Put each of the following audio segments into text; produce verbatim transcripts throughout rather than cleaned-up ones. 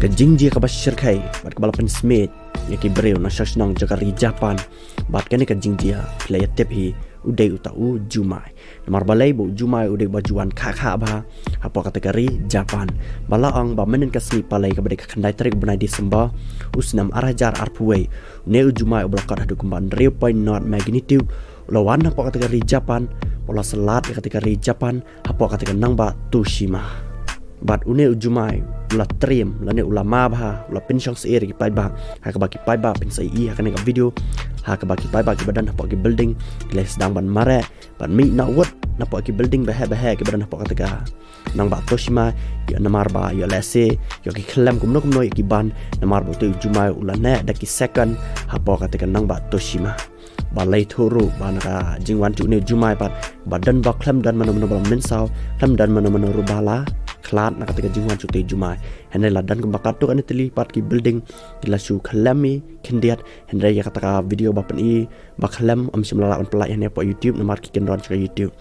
Ka jingjia kaba shyrkhei bad kaba la pynsmit ïa ki briew na sha shnong jong ka ri Japan bad kane ka jingjia phi la ïa tip hi u dei uta u jumai. Namar balei ba u jumai u dei ba ju wan kha kha bha hapoh kata ka ri Japan. Ba la ong ba mynhynnin ka sngi Palei kaba dei ka khyndai tarik u bnai December u snem ar hajar arphew wei, une u jumai uba la kot haduh kumba hynriew point nought magnitude u la wan hapoh kata ka ri Japan, u la slat ïa kata ka ri Japan hapoh kata ka nongbah Toshima. Bad une u jumai u la triem lane u la ma bha, u la pynshong syier ïa ki paidbah. Ha kaba ki paidbah phin sa ïohi ha kane ka video, ha kaba ki paidbah kiba don hapoh ki building ki la sdang ban mareh ban mih na wut napoh ki building baheh baheh kiba don hapoh kata ka nongbah Toshima, ïa namar ba ïa lehse ïa ki khlem kumno kumno ïa ki ban, namar ba uta u jumai u la neh da ki second hapoh kata ka nongbah Toshima. Ba la ïathuh ruh ba na ka jingwan jong une u jumai pat ba don ba khlem don mano mano ba la mynsaw, khlem don mano mano ruh ba la khlad na kata ka jingwan jong uta u jumai. Hynrei la don kumba katto katne tylli pat ki building ki la shu khlem ïa khyndiat. Hynrei ïa kata ka video ba pyni ba khlem, ym shym la lah ban pynlait hangne hapoh YouTube namar ki kynrong jong ka YouTube.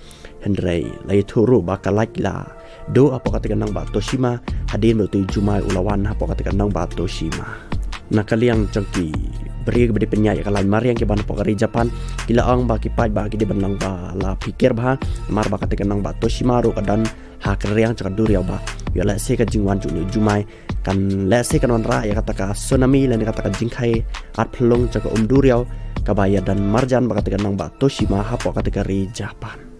Hynrei la ïathuh ruh ba ka light la duh hapoh kata ka nongbah Toshima hadien ba uta u jumai u la wan hapoh kata ka nongbah Toshima. Na ka liang jong ki briew kiba dei pynïaid ïa ka lain mariang kiba na hapoh ka ri Japan, ki la ong ba ki paidbah ki dei ban long ba la phikir bha namar ba kata ka nongbah Toshima ruh ka don ha ka riang jong ka duriaw, ba ïa lehse ka jingwan jong une u jumai kan lehse kan wanrah ïa kata ka tsunami lane kata ka jingkhei at phyllung jong ka um duriaw kaba ïa don marjan bad kata ka nongbah Toshima hapoh kata ka ri Japan.